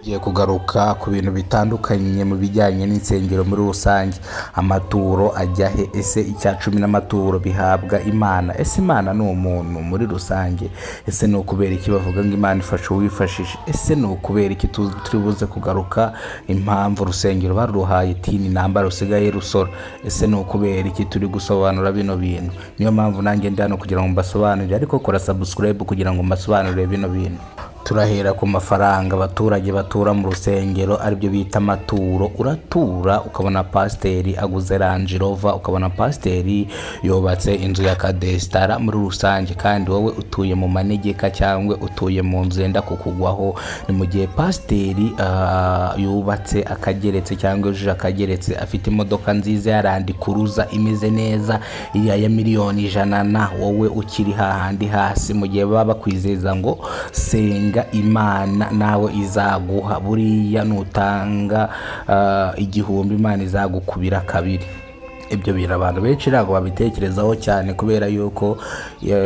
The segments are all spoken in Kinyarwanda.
Tugiye kugaruka ku bintu bitandukanye mu bijyanye n'insengero muri rusange. Amaturo ajya he? Ese icya cumi n'amaturo bihabwa Imana? Ese Imana ni umuntu muri rusange? Ese ni ukubera iki bavuga ngo Imana ifasha uwifashije? Ese ni ukubera iki turi buze kugaruka impamvu urusengero baruhaye TIN number rusigaye rusora? Ese ni ukubera iki turi gusobanura bino bintu? Niyo mpamvu nanjye ndi hano kugira ngo mbasobanurire, ariko kora subscribe kugira ngo mbasobanurire bino bintu. Turahera ku mafaranga abaturage batura mu rusengero, aribyo bita amaturo. Uratura ukabona pasiteri aguze Range Rover, ukabona pasiteri yubatse inzu ya kadesitara muri rusange, kandi wowe utuye mu manegeka cyangwa utuye mu nzu yenda kukugwaho. Ni mu gihe pasiteri yubatse akageretse cyangwa yujuje akageretse, afite imodoka nziza ya Land Cruiser imeze neza iya ya miliyoni 100, na wowe ukiri hahandi hasi. Mu gihe baba bakwizeza ngo senga Imana nawe izaguha, buriya nutanga 1000 Imana izagukubira kabiri. Ibyo bintu abantu benshi ntabwo babitekerezaho cyane, kubera yuko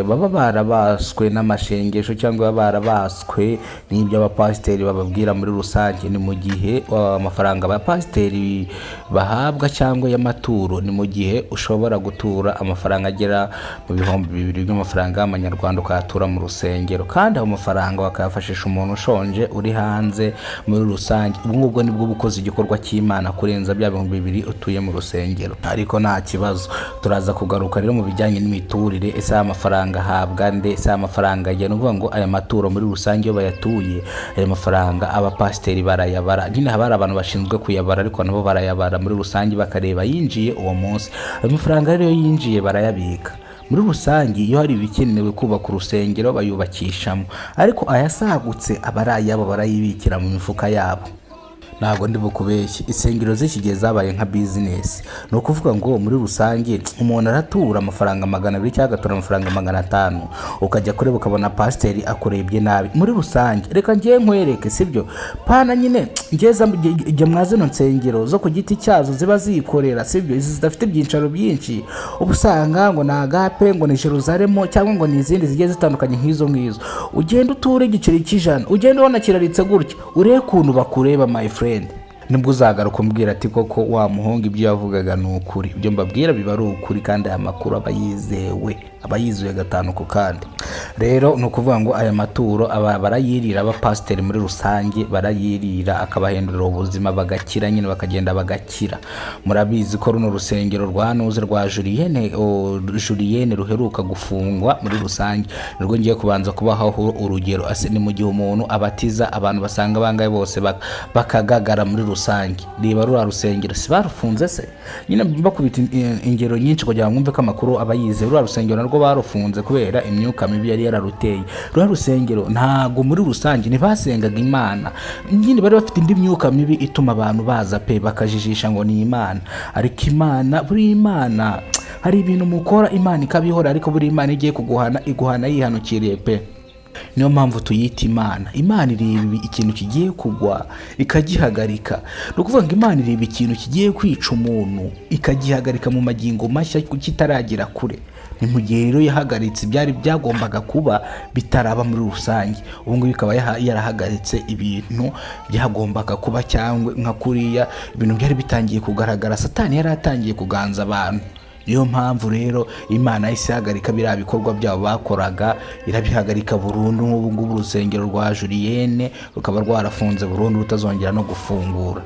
baba barabaswe n'amashengesho cyangwa baba barabaswe n'ibyo abapasiteri bababwira muri rusange. Ni mu gihe amafaranga abapasiteri bahabwa cyangwa y'amaturo, ni mu gihe ushobora gutura amafaranga agera mu 2000 by'amafaranga y'amanyarwanda, ukayatura mu rusengero, kandi ayo mafaranga bakayafashisha umuntu ushonje uri hanze muri rusange. Ubu ngubwo nibwo uba ukoze igikorwa cy'Imana kurenza bya 2000 utuye mu rusengero. Ariko nta kibazo, turaza kugaruka rero mu bijyanye n'imiturire. Ese aya mafaranga ahabwa nde? Ese aya mafaranga ajya, ni ukuvuga ngo aya maturo muri rusange iyo bayatuye, aya mafaranga abapasiteri barayabara nyine. Haba hari abantu bashinzwe kuyabara, ariko nabo barayabara muri rusange, bakareba yinjiye uwo munsi. Ayo mafaranga rero iyo yinjiye barayabika muri rusange. Iyo hari ibikenewe kubaka urusengero bayubakishamo, ariko ayasagutse aba ari ayabo, barayibikira mu mifuka yabo. Ntabwo ndi bukubeshye, insengero z'iki gihe zabaye nka bizinesi. Ni ukuvuga ngo muri rusange umuntu aratura amafaranga 200 cyangwa agatura amafaranga 500, ukajya kureba ukabona pasiteri akurebye nabi muri rusange. Reka ngiye nkwereke, sibyo pana nyine ngeza jya mwa zino nsengero zo ku giti cyazo ziba zikorera, sibyo, izi zidafite ibyicaro byinshi, uba usanga ngo ni Agape, ngo ni Jeruzalemo, cyangwa ngo ni izindi zigiye zitandukanye nk'izo ngizo. Ugenda uture igiceri cy'100, ugenda ubona kiraritse gutya, urebe ukuntu bakureba, my friend. Nibwo uzagaruka umbwira ati: "Koko wa muhungu ibyo yavugaga ni ukuri." Ibyo mbabwira biba ari ukuri, kandi aya makuru aba yizewe, aba yizuye gatanu ku kandi. Rero ni ukuvuga ngo aya maturo aba barayirira, abapasiteri muri rusange barayirira, akabahindurira ubuzima, bagakira nyine, bakagenda bagakira. Murabizi ko runo rusengero rwa nuze rwa Julienne, Julienne, ruheruka gufungwa muri rusange, nirwo ngiye kubanza kubahaho urugero. Ase ni mu gihe umuntu abatiza abantu basanga bangahe bose bakagagara muri rusange. Reba ruriya rusengero, si barufunze se? Nyine bakubita ingero nyinshi kugira ngo mwumve ko amakuru aba yize. Ruriya rusengero narwo barufunze kubera imyuka mibi yari yararuteye. Ruriya rusengero ntago muri rusange ntibasengaga Imana nyine, bari bafite indi myuka mibi ituma abantu baza pe, bakajijisha ngo ni Imana. Ariko Imana, buri Imana, hari ibintu mukora Imana ikabihora, ariko buri Imana igiye kuguhana iguhana yihanukiriye pe. Niyo mpamvu tuyita Imana. Imana ireba ikintu kigiye kugwa ikagihagarika. Ni ukuvuga ngo Imana ireba ikintu kigiye kwica umuntu ikagihagarika mu magingo mashya kitaragera kure. Ni mu gihe rero yahagaritse ibyari byagombaga kuba bitaraba muri rusange. Ubu ngubu ikaba yarahagaritse ibintu byagombaga kuba, cyangwa nka kuriya ibintu byari bitangiye kugaragara, Satani yari atangiye kuganza abantu. Niyo mpamvu rero Imana yahise ihagarika biriya bikorwa byabo bakoraga, irabihagarika burundu. Nk'ubu ngubu urusengero rwa Julienne rukaba rwarafunze burundu, rutazongera no gufungura.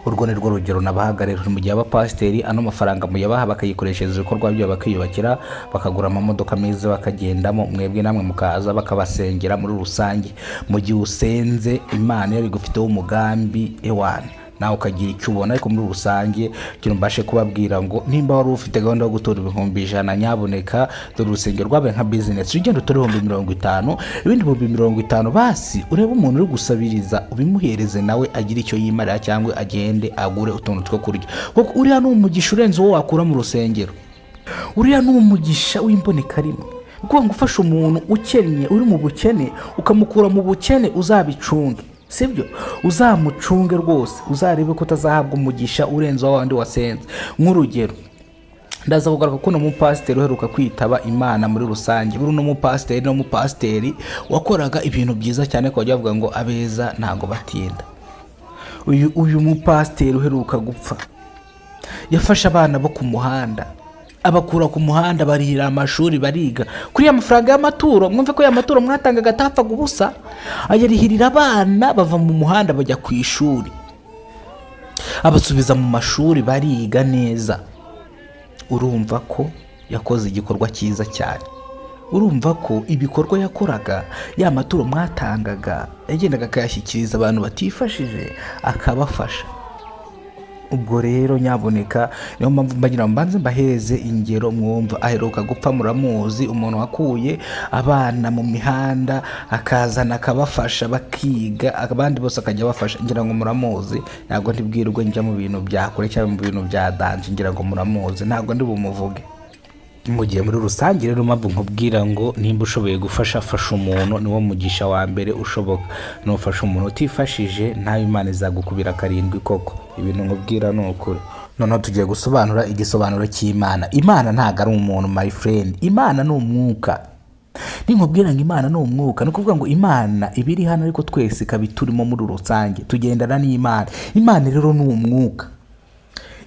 Urwo ni rwo rugero nabahagarira. Mu gihe abapasiteri ano mafaranga muyabaha bakayikoreshereza ibikorwa byabo, bakiyubakira, bakagura amamodoka meza bakagendamo, mwebwe namwe mukaza bakabasengera muri rusange. Mu gihe usenze Imana iyo bigufiteho umugambi, ewana nawe ukagira icyo ubona. Ariko muri rusange ikintu mbashe kubabwira ngo nimba wari ufite gahunda yo gutura 100,000, nyabuneka, dore urusengero rwabaye nka bizinesi, ugenda utura 50,000, ibindi 50,000 basi urebe umuntu uri gusabiriza ubimuhereze, nawe agire icyo yimarira cyangwa agende agure utuntu two kurya, kuko uriya ni umugisha urenze uwo wakura mu rusengero. Uriya ni umugisha w'imbonekarimwe. Kuko ngo ufashe umuntu ukennye, uri mu bukene, ukamukura mu bukene, uzabicunge, sibyo, uzamucunge rwose, uzarebe ko utazahabwa umugisha urenze uwa wandi wasenze. Nk'urugero, ndaza kugaruka ko uno mupasiteri uheruka kwitaba Imana muri rusange, buri uno mupasiteri ni umupasiteri wakoraga ibintu byiza cyane, ku buryo bavuga ngo abeza ntabwo batinda. Uyu mupasiteri uheruka gupfa yafashe abana bo ku muhanda, abakura ku muhanda, barihira amashuri, bariga kuri ya mafaranga y'amaturo. Mwumve ko ya maturo mwatangaga atapfaga ubusa. Ayarihirira abana, bava mu muhanda bajya ku ishuri, abasubiza mu mashuri, bariga neza. Urumva ko yakoze igikorwa cyiza cyane. Urumva ko ibikorwa yakoraga, ya maturo mwatangaga, yagendaga akayashyikiriza abantu batifashije, akabafasha. Ubwo rero nyaboneka, niyo mpamvu mbagira ngo mbanze mbahereze ingero mwumva. Aheruka gupfa, muramuzi, umuntu wakuye abana mu mihanda, akazana akabafasha bakiga, abandi bose akajya abafasha. Ngira ngo muramuzi, ntabwo ntibwirwe njya mu bintu bya kure cyangwa mu bintu bya danger. Ngira ngo muramuzi, ntabwo ndi bumuvuge. Mu gihe muri rusange rero, mpamvu nkubwira ngo nimba ushoboye gufasha, fasha umuntu, niwo mugisha wa mbere ushoboka. Nufasha umuntu utifashije, ntawe Imana izagukubira karindwi koko. Ibintu nkubwira ni ukuri. Noneho tugiye gusobanura igisobanuro cy'Imana. Imana ntabwo ari umuntu, my friend. Imana ni umwuka. Ninkubwira ngo Imana ni umwuka, ni ukuvuga ngo Imana iba iri hano, ariko twese ikaba iturimo. Muri rusange tugendana n'Imana. Imana rero ni umwuka.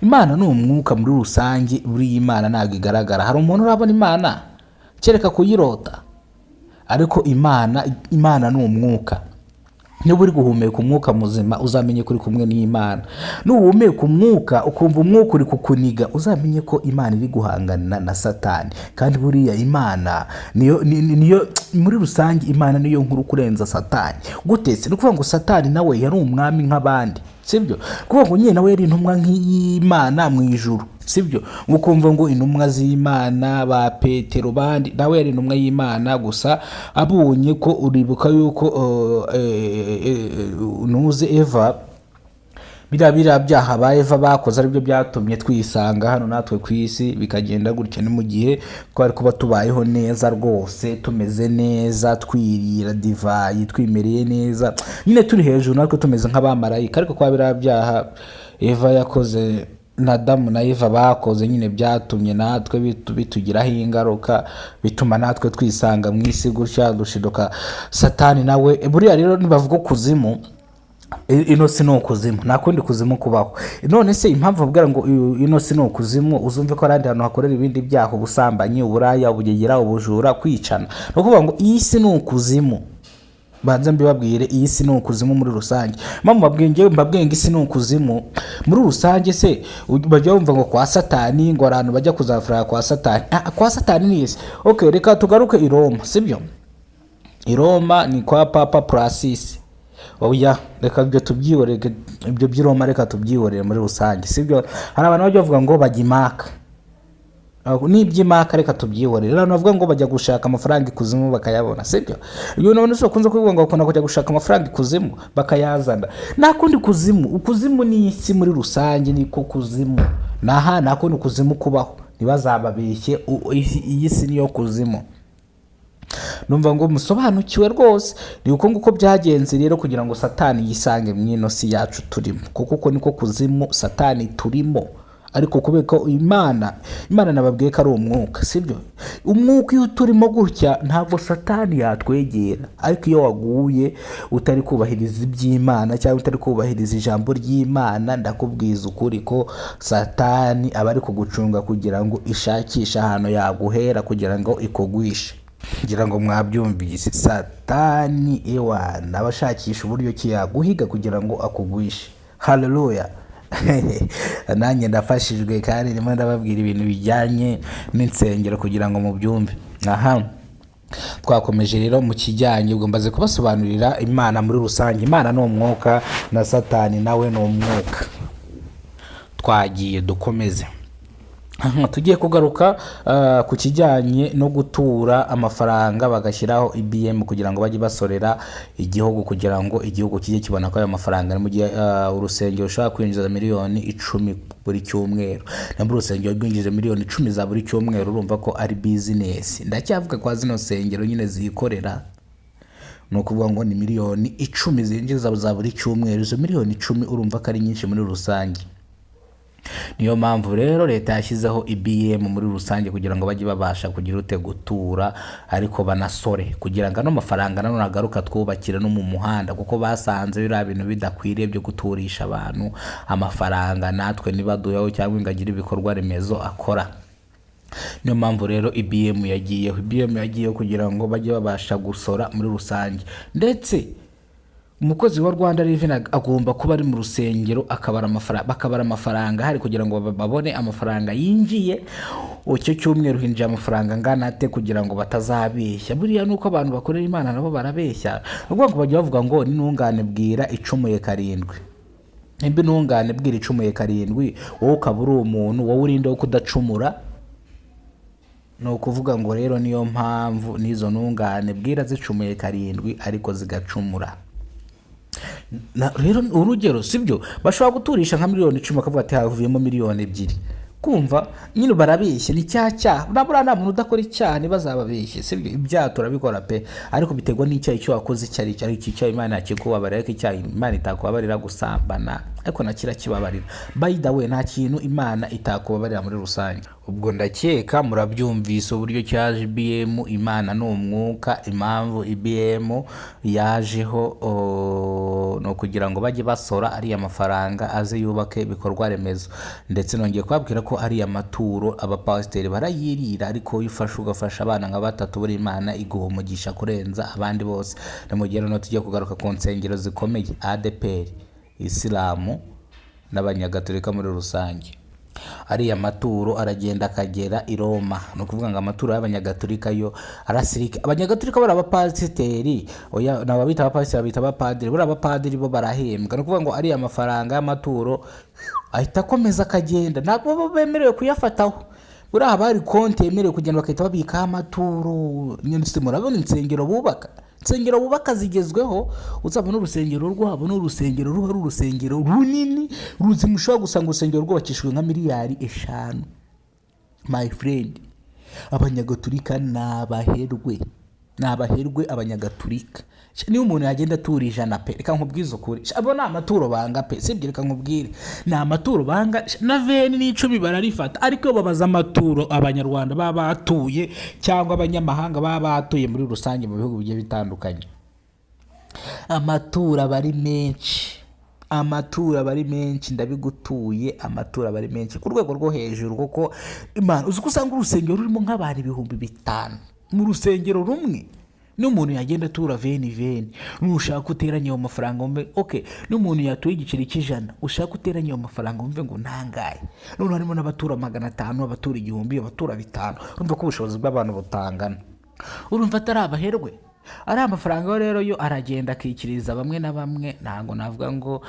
Imana ni umwuka muri rusange. Buriya Imana ntabwo igaragara. Hari umuntu urabona Imana? Kereka kuyirota. Ariko Imana ni umwuka. Niba uri guhumeka umwuka muzima, uzamenye ko uri kumwe n'Imana. Nuhumeka umwuka ukumva umwuka uri kukuniga, uzamenye ko Imana iri guhangana na Satani. Kandi buriya Imana niyo muri rusange, Imana niyo nkuru kurenza Satani. Gute se? Ni ukuvuga ngo Satani nawe yari umwami nk'abandi, sibyo? Kuvuga ngo nyine nawe yari intumwa nk'iy'Imana mu ijuru, sibyo? Ukumva ngo intumwa z'Imana ba Petero bandi, nawe yari intumwa y'Imana. Gusa abonye ko, uribuka yuko nuze Eva, biriya byaha ba Eva bakoze aribyo byatumye twisanga hano natwe ku isi, bikagenda gutya. Ni mu gihe twari kuba tubayeho neza rwose, tumeze neza, twirira divayi, twimereye neza nyine, turi hejuru natwe tumeze nk'abamarayika. Ariko kwa biriya byaha Eva yakoze na Adamu na Eva bakoze nyine, byatumye natwe bitugiraho ingaruka, bituma natwe twisanga mu isi gutya, dushiduka Satani nawe. Buriya rero nibavuga ukuzimu, ino si ni ukuzimu, nta kundi kuzimu kubaho. None se impamvu bavuga ngo ino si ni ukuzimu, uzumve ko ahandi hantu hakorera ibindi byaha: ubusambanyi, uburaya, ubugegera, ubujura, kwicana. Ni ukuvuga ngo iyi si ni ukuzimu. Banza mbibabwire, iyi si ni ukuzimu muri rusange. Mpamvu mbabwiye, njyewe mbabwiye ngo isi ni ukuzimu muri rusange se, bajya bumva ngo kwa Satani, ngo abantu bajya kuzafurira kwa Satani. Ah, kwa Satani ni isi. Okay, reka tugaruke i Roma, sibyo? I Roma ni kwa Papa Francis. Oya, reka ibyo tubyihorere, ibyo by'i Roma reka tubyihorere muri rusange, sibyo? Hari abantu bajya bavuga ngo bajya imaka. Aho, n'iby'imaka reka tubyihorere. Abantu bavuga ngo bajya gushaka amafaranga ikuzimu bakayabona, sibyo? Ibyo nabona si bakunze kuvuga ngo bakunda kujya gushaka amafaranga ikuzimu bakayazana. Nta kundi kuzimu, ukuzimu ni isi muri rusange, niko kuzimu. Naha nta kundi kuzimu kubaho, ntibazababeshye. Iyi si niyo kuzimu. Numva ngo musobanukiwe rwose. Ni uko nguko byagenze rero kugira ngo Satani yisange mu ino si yacu turimo, kuko uko niko kuzimu Satani turimo. Ariko kubera ko Imana nababwiye ko ari umwuka, sibyo? Umwuka iyo turimo gutya, ntabwo Satani yatwegera. Ariko iyo waguye utari kubahiriza iby'Imana cyangwa utari kubahiriza ijambo ry'Imana, ndakubwiza ukuri ko Satani aba ari kugucunga kugira ngo ishakishe ahantu yaguhera kugira ngo ikugwishe. Ngira ngo mwabyumvise. Satani ewana aba ashakisha uburyo ki yaguhiga kugira ngo akugwishe. Haleluya! Nanjye ndafashijwe, kandi ndimo ndababwira ibintu bijyanye n'insengero kugira ngo mubyumve. Aha twakomeje rero mu kijyanye, ubwo mbaze kubasobanurira Imana muri rusange. Imana ni umwuka, na Satani nawe ni umwuka. Twagiye, dukomeze. Aha, tugiye kugaruka ku kijyanye no gutura amafaranga, bagashyiraho EBM kugira ngo bajye basorera igihugu, kugira ngo igihugu kijye kibona ko ayo mafaranga ari. Mu gihe urusengero rushobora kwinjiza miliyoni 10 buri cyumweru, nabwo urusengero rwinjije miliyoni 10 za buri cyumweru, urumva ko ari business. Ndacyavuga kwa zino nsengero nyine zikorera. Ni ukuvuga ngo ni miliyoni 10 zinjiza za buri cyumweru. Izo miliyoni 10 urumva ko ari nyinshi muri rusange. Niyo mpamvu rero leta yashyizeho EBM muri rusange kugira ngo bajye babasha kugira ute gutura, ariko banasore kugira ngo ano mafaranga nanone agaruka twubakire no mu muhanda, kuko basanze biriya bintu bidakwiriye byo guturisha abantu amafaranga natwe nibaduheho cyangwa ngo agire ibikorwa remezo akora. Niyo mpamvu rero EBM yagiyeho. EBM yagiyeho kugira ngo bajye babasha gusora muri rusange, ndetse umukozi wa Rwanda Revenue agomba kuba ari mu rusengero akabara amafaranga, bakabara amafaranga ahari kugira ngo babone amafaranga yinjiye icyo cyumweru, hinjiye amafaranga angana ate, kugira ngo batazabeshya. Buriya nuko abantu bakorera Imana nabo barabeshya. Ni ukuvuga ngo bajya bavuga ngo n'intungane bwira icumuye karindwi. Nimba intungane bwira icumuye karindwi, wowe ukaba uri umuntu, wowe urinde wo kudacumura. Ni ukuvuga ngo rero niyo mpamvu n'izo ntungane bwira zicumuye karindwi ariko zigacumura. Rero urugero, sibyo, bashobora guturisha nka 10 miliyoni bakavuga ati havuyemo 2 miliyoni. Kumva nyine barabeshya, ni cya cyaha. Nabura nta muntu udakora icyaha, ntibazababeshye, sibyo? Ibyaha turabikora pe, ariko biterwa n'icyaha icyo wakoze icyo ari cyo. Ariko icyaha Imana yakikubabarira, ariko icyaha Imana itakubabarira gusambana, ariko nacyo irakibabarira. By the way, nta kintu Imana itakubabarira muri rusange. Ubwo ndakeka murabyumvise uburyo cyaje EBM. Imana ni umwuka. Impamvu EBM yajeho ni ukugira ngo bajye basora ariya mafaranga aze yubake ibikorwa remezo. Ndetse nongeye kubabwira ko ariya maturo abapasiteri barayirira, ariko iyo ufashe ugafasha abana nka batatu, buri Imana iguha umugisha kurenza abandi bose. Ni mu gihe noneho tugiye kugaruka ku nsengero zikomeye, ADEPR, Isilamu n'Abanyagatolika muri rusange. Ariya maturo aragenda akagera i Roma. Ni ukuvuga ngo amaturo y'Abanyagatolika yo arasirika. Abanyagatolika bari abapasiteri, oya, ntabwo babita abapasiteri, babita abapadiri. Buriya abapadiri bo barahembwa. Ni ukuvuga ngo ariya mafaranga y'amaturo ahita akomeza akagenda, ntabwo baba bemerewe kuyafataho. Buriya haba hari konti yemerewe kugenda bagahita babikaho amaturo. Nyine murabona insengero bubaka, insengero bubaka zigezweho. Uzabona urusengero rwabo ni urusengero ruba ari urusengero runini ruzima, ushobora gusanga urusengero rwubakishijwe nka miliyari 5. My friend, Abanyagatulika ni abaherwe, ni abaherwe Abanyagatulika. Niba umuntu yagenda atura 100 pe, reka nkubwize ukuri, abo ni amaturo banga pe, sibyo? Reka nkubwire, ni amaturo banga, na veni n'icumi bararifata. Ariko iyo babaza amaturo Abanyarwanda baba batuye cyangwa abanyamahanga baba batuye muri rusange mu bihugu bigiye bitandukanye, amaturo aba ari menshi, amaturo aba ari menshi, ndabigutuye, amaturo aba ari menshi ku rwego rwo hejuru. Kuko Imana, uzi ko usanga urusengero rurimo nk'abantu 5000 mu rusengero rumwe, n'umuntu yagenda atura veni veni, nushaka uteranye ayo mafaranga wumve. Ok, n'umuntu yatuye igiceri cy'100, ushaka uteranye ayo mafaranga wumve ngo ntangaye. Noneho harimo n'abatura 500, abatura 1000, abatura 500. Urumva ko ubushobozi bw'abantu butangana. Urumva atari abaherwe? Ari amafaranga yo rero yo aragenda akikiriza bamwe na bamwe. Ntabwo navuga ngo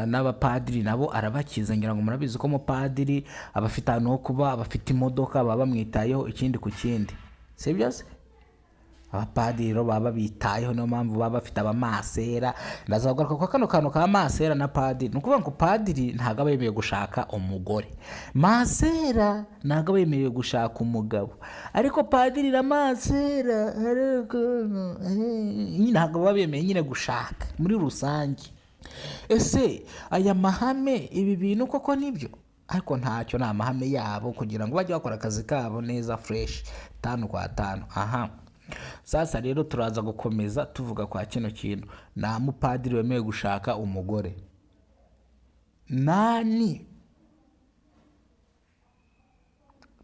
n'abapadiri nabo arabakiza. Ngira ngo murabizi ko umupadiri aba afite ahantu ho kuba, aba afite imodoka, baba bamwitayeho ikindi ku kindi, si byo se? Abapadiri rero baba babitayeho, niyo mpamvu baba bafite abamasera. Ndaza kugaruka kwa kano kantu ka masera na padiri. Ni ukuvuga ngo padiri ntabwo aba yemerewe gushaka umugore, masera ntabwo aba yemerewe gushaka umugabo, ariko padiri na masera ariko nyine ntabwo baba bemerewe nyine gushaka muri rusange. Ese aya mahame, ibi bintu koko nibyo? Ariko ntacyo, ni amahame yabo kugira ngo bajye bakora akazi kabo neza, fresh, tanu kwa tanu. Aha sasa rero turaza gukomeza tuvuga kwa kino kintu. Nta mupadiri wemewe gushaka umugore. Nani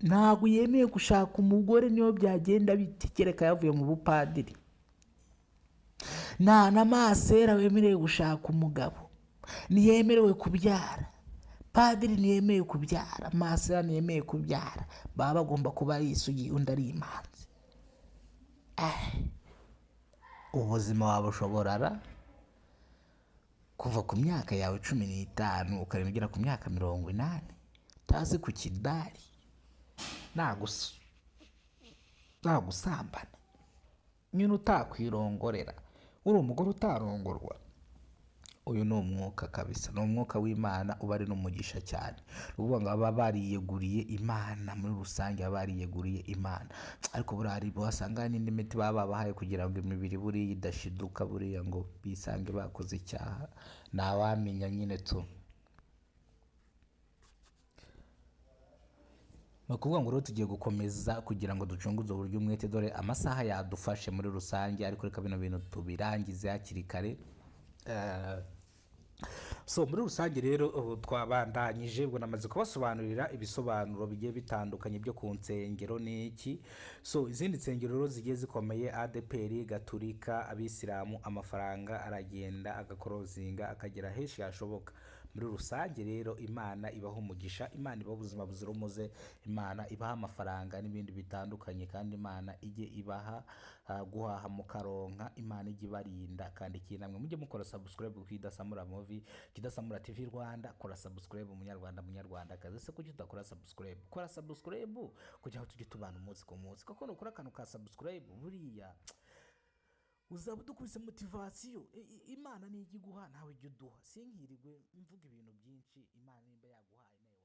ntabwo yemewe gushaka umugore, niyo byagenda bite, kereka yavuye mu bupadiri. Nta na masera wemerewe gushaka umugabo, ntiyemerewe kubyara. Padiri ntiyemewe kubyara, masera ntiyemewe kubyara, baba bagomba kuba ari isugi undi ari imanzi. Ubuzima wabushobora ra kuva ku myaka yawe 15 ukareba ugera ku myaka 80 utazi ku kidari, nta gusambana nyine, utakwirongorera, uri umugore utarongorwa. Uyu ni umwuka kabisa, ni umwuka w'Imana uba ari n'umugisha cyane. Ni ukuvuga ngo baba bariyeguriye Imana muri rusange, baba bariyeguriye Imana. Ariko buriya hari wasanga hari n'indi miti baba babahaye kugira ngo imibiri buriya idashiduka, buriya ngo bisange bakoze icyaha, ntawamenya nyine tu. Ni ukuvuga ngo rero tugiye gukomeza kugira ngo ducunguze uburyo umwete, dore amasaha yadufashe muri rusange, ariko reka bino bintu tubirangize hakiri kare. So muri rusange rero ubu twabandanyije, ubwo namaze kubasobanurira ibisobanuro bigiye bitandukanye byo ku nsengero n'iki. So izindi nsengero rero zigiye zikomeye, ADPR, Gaturika, Abisilamu, amafaranga aragenda agakorozinga akagera henshi hashoboka. Muri rusange rero Imana ibaha umugisha, Imana ibaha ubuzima buzira umuze, Imana ibaha amafaranga n'ibindi bitandukanye, kandi Imana ijye ibaha guhaha mukaronka, Imana ijye ibarinda. Kandi ikindi namwe mujye mukora subscribe ku Idasamura Movie, Kidasamura TV Rwanda. Kora subscribe munyarwanda, munyarwandakazi, ese kuki udakora subscribe? Kora subscribe kugira ngo tujye tubana umunsi ku munsi, kuko nukora akantu ka subscribe buriya uzaba udukubise motivation. Imana niyo ijya iguha, nawe ijya uduha. Sinkirigwe mvuga ibintu byinshi, Imana nimba yaguhaye nawe.